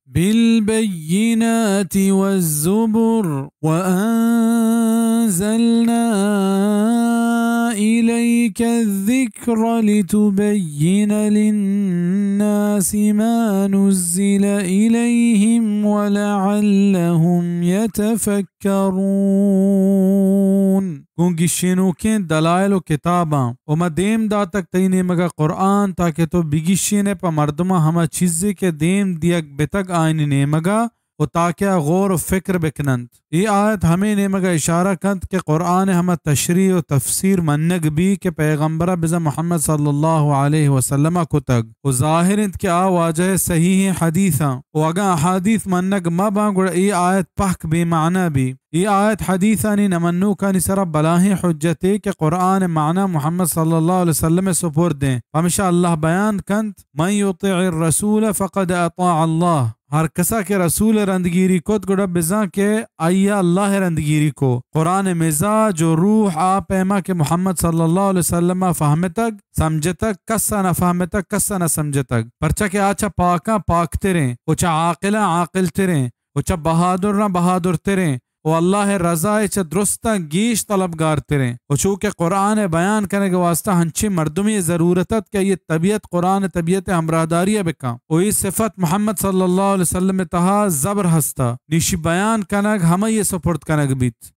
بالبينات والزبر وأنزلنا إليك الذكر لتبين للناس ما نزل إليهم ولعلهم يتفكرون۔ گوں گیشینوکیں دلائل و کتاباں، و ما دیم داتگ تئی نیمگا قرآن، تاکہ تو بگیشینے پہ مردماں ہما چیزے کہ دیم دیگ بتگ آیانی نیمگا، و تاکہ آ غور و فکر بکننت۔ اے آیت ہمے نیمگا اشارہ کنت کہ قرآن ہما تشریح و تفسیر منگ بی کہ پیغمبرا بزاں محمد صلی اللہ علیہ وسلم کتگ، و ظاہر انت کہ آ واجہ صحیح حدیثاں، و اگاں احادیث منگ مباں گڑا اے آیت پہک بے معنی بی۔ اے آیت حدیثانی نمنوکانی سرا بلاہیں حجتے کہ قرآن معنی محمد صلی اللہ علیہ وسلم سپرد ایں۔ پمشا اللہ بیان کنت، من یطع الرسول فقد اطاع اللہ۔ ہر کسا کہ رسول رندگیری کت گڑا بزاں کہ آئی اللہ رندگیری کو۔ قرآن مزاج و روح آ پیما کہ محمد صلی اللہ علیہ وسلم فہمتگ، سمجھتگ، کسا نہ فہمتگ، کسا نہ سمجھتگ۔ پرچا کہ آ چہ پاکاں پاکتریں، و چہ عاقلاں عاقلتریں، و چہ بہادراں بہادرتریں، و اللہ ء رضا ء چہ درستاں گیش طلبگارتریں۔ و چو کہ قرآن ء بیان کنگ ء واسطہ ہنچیں مردمے ء ضرورت ات کہ آئی ء طبیعت قرآن ء طبیعت ء ہمراہداری ء بکن۔ و اے صفت محمد صلی اللہ علیہ وسلم ء تہا زبر ہست ء، نی اشی بیان کنگ ہمائی ء سپرد کنگ بیت۔